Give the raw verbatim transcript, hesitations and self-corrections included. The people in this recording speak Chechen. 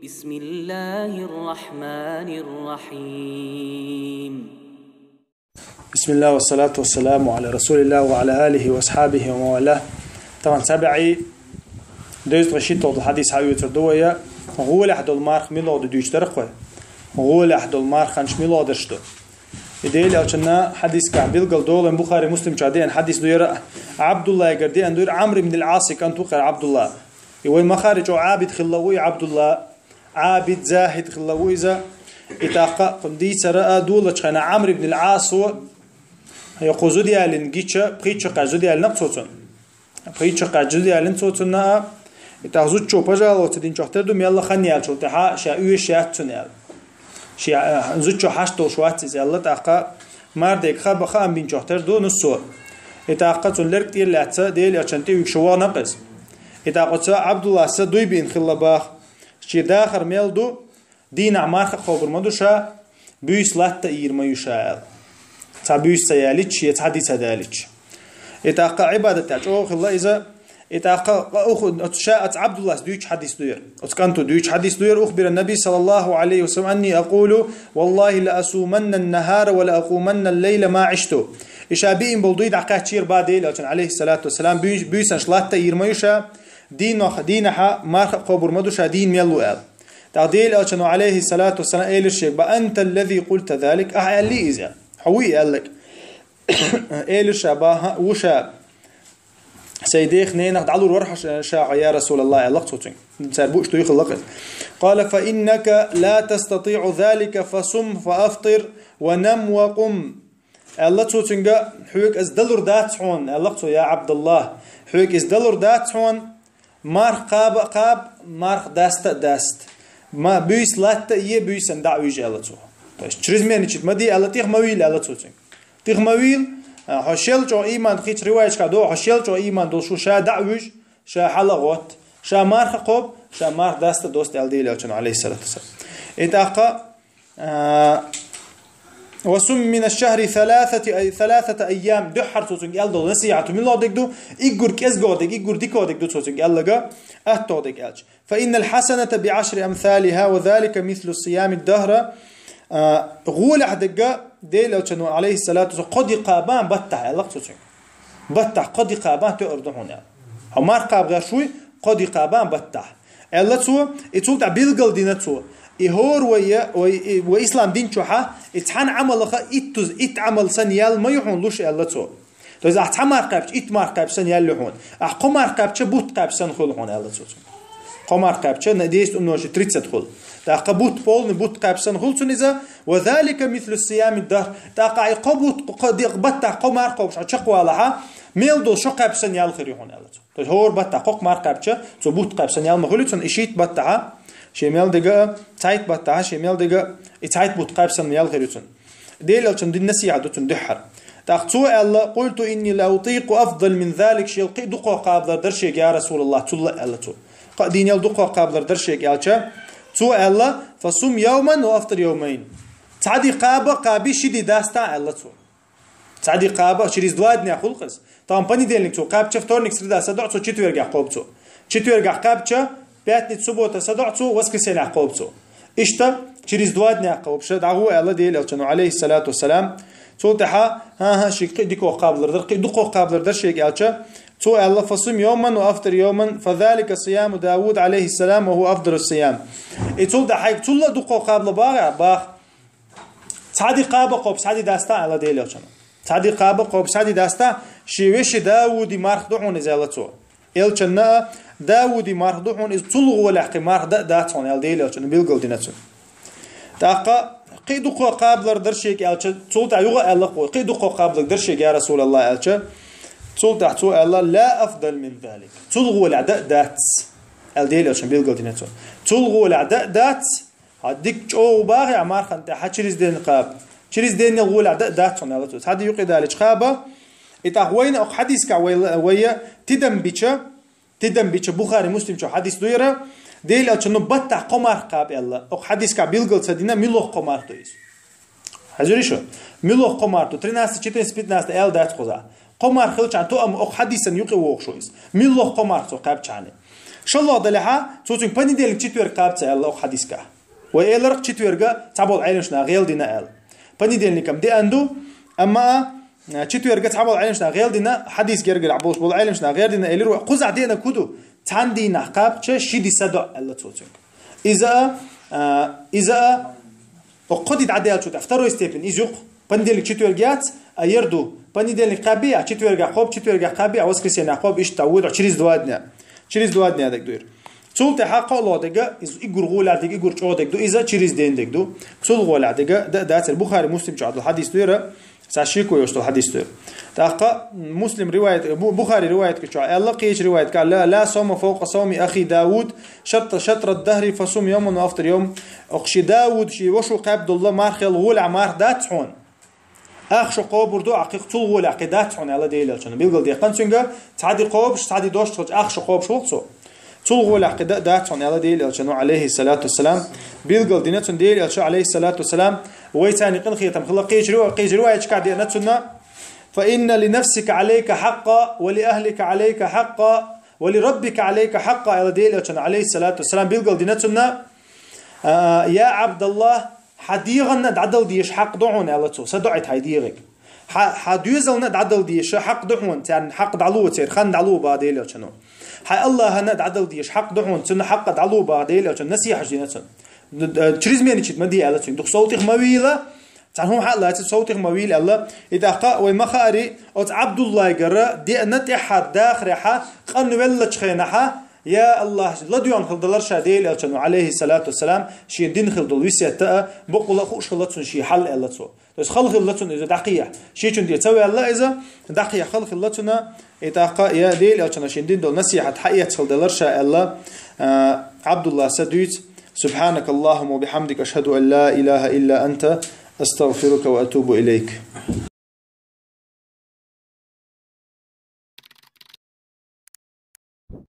بسم الله الرحمن الرحيم. بسم الله والصلاة والسلام على رسول الله وعلى آله وأصحابه ومن والاه. Таман сабаи дойст гъашит ол хадис хавицар дуая. Гъулях дол марх мило ду дюч дархве. Гъулях дол марх ханч мило дарш ду. Идеял алчана хадис ка билгал долан Бухари Муслим ча деян хадис дуяра. Абдуллах гар деян дуяр Амр ибн ал-Ас канту къар Абдуллах. И вай махари чо Абид хилла уй Абдуллах. Абид, захид хилла ву иза. И тӀаккха дийцара а дулачхана Амр ибн ал-Ас ва. Йокху зудиялин гича, пхича къа зудиялин наб цоцун. Пхича къа зудиялин цоцунна а. И тӀаккха зудчо пожаловаться дин чохтер ду, мелла хан ялчул тӀаха, ша уьш яц цун ял. Ша, э, зудчо хаш долш вац из ялла тӀаккха. Мар дег хаба хаам бин чохтер ду, ну со. И тӀаккха цун лерг тӀир лаца, дел ячан тӀи уьгша ва наб къиз. И тӀаккха ца Абдуллах са дуй бин хилла бах. Ши дахар мел ду, дийнахь марха кхобур ма ду ша, буьйса латта ийр ма ю ша аьлла. Цхьа буьйса ца ялич, я цхьа ди ца далич. И тӀаккха Ӏибадат тӀа чӀогӀа хилла иза. И тӀаккха ух, оцу ша ац Абдуллас дуьйчу хьадис дуьйр. Оцу кӀанту дуьйчу хьадис дуьйр, ух бира Наби саллаллаху алейхи ва саллям, анни акъулу, валлахи ла асуманна нахара ва ла акъуманна лейла ма ишту. И ша биъин бол дуй дӀакхаччийр ба Дела, алейхи салату ва салам, буьйс-, буьйсанаш латта ийр ма ю ша, дийнах-, дийнахьа марха кхобур ма ду ша, дийна мел лу аьлла. ТӀаккха Дела элчано, алейхи салату вассалам, элира шега, ба анта аллази къулта залик, ахьа аьлли иза? Хьо вуй аьллаг? Элира ша, ба, хӀа, ву ша. Сайн дех ненах дӀалур вара хьо ша, ша хьо, я Расулаллах, аьллах цо цуьнга. Цара буш дуй хилла кхез. Къала, фа иннака ла тастатиъу залика, фа сум, фа афтир, ва нам, ва къум. Аьлла цо цуьнга, хьоьга иза далур дац хьона, аьллах цо, я Абдуллах, хьоьга иза далур дац хьона, марх кхаба а кхаб, марх даста а даст. Ма буьйса латта а е, буьйсан дӀа а уьйжа, аьлла цо. То есть, чрезмерничать ма де, аьлла, тих ма вийла, аьлла цо цуьнга. Тих ма вийла, а, хьо шел чӀо ийман, хич риваечка до, хьо шел чӀо ийман долуш ву, ша дӀа а вуьж, ша хьала а гӀот, ша марха кхоб, ша марх даста а дост, аьлла Дела элчано, алейхи салату вассалам. И тӀаккха, а, ва сум мина шахри саласати ай-, саласата айям, дуьххьар цо цуьнга аьлла долу насихьату милла диг ду, иггур кӀезго диг, иггур дико диг ду цо цуьнга аьллага, атто диг аьлча. Фа иннал хьасаната би ашри амсалиха, ва залика мислу сиями дахра. А, гӀолехь дегга Дела элчано, алейхи салату вассалам, кхо дикха бан баттахь, аьллах цо цуьнга. Баттахь кхо дикха бан тоьар ду хьуна, аьлла. Хьо марх кхаба гӀерш вуй, кхо дикха бан баттахь. Аьлла цо, и цул тӀаьхьа билгал дина цо. И хӀора вай, вай, вай ислам дин чохьа, и цхьана Ӏамалаха иттуз, итт Ӏамал сан ял ма ю хьуна луш, аьлла цо. То есть, ахь цхьа марх кхаьбча, итт марх кхаьбча санна ял ю хьуна. Ахь кхо марх кхаьбча, бутт кхаьбча санна хуьлу хьуна, аьлла цо цуьнга. Кхо марх кхаьбча, на десять умножить тридцать хуьлу. ТӀаккха бутт полный, бутт кхаьбча санна хуьлу цунна иза, ва залика мислу сиями дахр. ТӀаккха и кхо бутт, кхо, кхо ди-, баттахь кхо марх кхобуш, хьо чекхвалахьа, мел долу шо кхаьбча санна ял хир ю хьуна, аьлла цо. То есть, хӀора баттахь кхо марх кхаьбча, цо бутт кхаьбча санна ял ма хуьлу цунна, и шийтта баттахьа, шен мел дега, цхьайтта баттахьа, шен мел дега, и цхьайтта бутт кхаьбча санна ял хир ю цунна. Дела элчан дин насихьат ду цунна дуьххьара. ТӀаккха цо аьлла, къулту инни ла утикъу афдал мин залик, шел кхин дукхох кхабалар дара шега, я Расулаллах, цул а аьлла цо. Кхо дийнал дукхох кхабалар дара шега аьлча, цо аьлла, фа сум явман ва афтир явмайн. Цхьа ди кхаба, кхаби, ши ди даста, аьлла цо. Цхьа ди кхаба, через два дня хуьлу кхез. Там понедельник цо кхаьбча, вторник, среда садоӀу цо, четвергехь кхобу цо. Четвергехь кхаьбча, пятница, суббота садоӀу цо, воскресеньехь кхобу цо. Иштта, через два дня кхобуша, дӀагӀо аьлла Дела элчано, алейхи салату вассалам. Цул тӀаьхьа, хӀан-хӀа, ши кхин дикох кхабалар дара, кхин дукхох кхабалар дара шега аьлча, цо аьлла, фа сум йоман ва афтир йоман, фа залика сияму Давуд, алейхи салам, ва ху афдалу сиям. И цул тӀаьхьа, цул а дукхох кхабала багӀа, бах. Цхьа ди кхаба кхобу, цхьа ди даста, аьлла Дела элчано. Цхьа ди кхаба кхобу, цхьа ди даста, ши веши Давуди марх ду хьуна иза, аьлла цо. Элчанна а Давуди марх ду хьуна, иза цул гӀолехь кхин марх да а дац хьуна, аьлла Дела элчано, билгал дина цунна. ТӀаккха кхин дукхох кхабалар дара шега аьлча, цул тӀаьхьа юха аьлла кхо, кхин дукхох кхабалар дара шега, я Расулаллах, аьлча, цул тӀаьхьа цо аьлла, ла афдал мин залик. Цул гӀолехь да а дац, аьлла Дела элчано, билгал дина цунна. Цул гӀолехь да а дац, хьан дика чӀогӀа багӀе а мархан тӀе, хьан через день кхаба. Через деннел гӀолехь да а дац хьуна, аьлла цо. Цхьа ди юкъе далича кхаба. И тӀаккха вайна окху хьадискахь вай ла-, вайя тидам бича, тидам бича Бухари Муслим чу хьадис ду яра, Дела элчано баттахь кхо марх кхаба аьлла. Окху хьадискахь билгал ца дина, милох кхо марх ду иза. Хьажарий шу? Милох кхо марх ду, тринадцать, четырнадцать, пятнадцать аьлла дац кхуза. Кхо марх хилчахьана тоам окху хьадисан юкъе вогӀуш ву иза. Милох кхо марх цо кхаьбчахьана. ШоллагӀа далехьа, цо цуьнга понедельник, четверг кхаба ца аьлла оха хьадисгахь. Вай элира-кх четверг цхьаболу Ӏеламнаха гӀелдина аьлла. Понедельник-м деана ду, амма а, четверг цхьаболу Ӏеламнаха гӀелдина, хьадис гергара болуш болу Ӏеламнаха гӀелдина элира вай. Кхузахь деана ку ду, цхьана дийнахь кхаьбча ши ди садоӀу аьлла цо цуьнга. Иза а, а, иза а, Оха кхо ди дӀадаьллачу тӀе, второй степень, иза ю-кх. Понедельник, четверг яц, а яр ду. Понедельник кхаьббий, а четвергахь кхобу, четвергахь кхаьббий, а воскресенье кхобу, иштта вуьйр, через два дня. Через два дня дерг ду иза. Цул тӀаьхьа кхоалгӀа дерг, иза уггар гӀолехь дерг, уггар чӀогӀа дерг ду, иза через день дерг ду. Цул гӀолехь дерг, д-, дацара, Бухари, Муслим чохь долу хьадис ду иза. Цхьа шеко йолуш долу хьадис ду иза. ТӀаккха Муслим риваят, Бу-, Бухари риваят чохь аьлла, кхечу риваят кхоллало: «Ла саума фавкъа сауми ахи Дауд, шатра, шатра дахри фасум йоман ва афтир йом». Оха ши Дауд, ши ваша кхаьбна долу марха хилла гӀолехь марха дац хьуна. Ах шо кхобур ду, а кхин цул гӀолехь кхин дац хьуна аьлла Делан Элчано. Билгал дехкан цуьнга, цхьа ди кхобуш, цхьа ди достуш хилча, ах шо кхобуш ву-кх цо. Цул гӀолехь кхин дан а дац хьуна аьлла Делан Элчано, алейхиссалату вассалам. Билгал дина цунна Делан Элчано, алейхиссалату вассалам, вай царна къинхетам хилла, кхечу рива-, кхечу риваятчикахь деана цунна: «Фа инна ли нафсика алейка хьакъа, ва ли ахлика алейка хьакъа, ва ли раббика алейка хьакъа», аьлла Делан Элчано, алейхиссалату вассалам, билгал дина цунна: «А, я Абдаллах, хьан дегӀанна а дӀадала дезаш хьакъ ду хьуна», аьлла цо, «са доӀуьйту хьайн дегӀиг. Хьан, хьан доьзална а дӀадала дезаш хьакъ ду хьуна, царна хьакъ дӀало, церан хан дӀало», боху Делан Элчано. «Хьайн Аллахьана а дӀадала дезаш хьакъ ду хьуна, цунна хьакъ дӀало», боху Делан Элчано, насихьат дина цунна. Д-, д-, чрезмерничать ма де аьлла цуьнга, дукха сов тӀех ма вийла, цхьана хӀума хьа а лаьцна, сов тӀех ма вийла аьлла. И тӀаккха вай ма хаъара, оцу Абдуллайгара деана тӀаьххьара дахарехьа, къанвеллачу хенахьа, я Аллах, ладоьгӀна хилла далар ша Делан Элчано, алейхиссалату вассалам, шен дина хилла долу весет а, бакъволу а хууш хилла цунна шен хьал аьлла цо. То есть хала хилла цунна иза дӀакхехьа. Шичун де ца ваьлла иза, дӀакхехьа хала хилла цунна, и тӀаккха я Делан Элчано шен дина долу насихьат хьаэцна хилла далар ша аьлла, а, Абдуллас дуьйцу: «Субхьанакаллахумма ва бихьамдика, ашхаду ан ла илаха илла анта, астагфирука ва атубу илейк».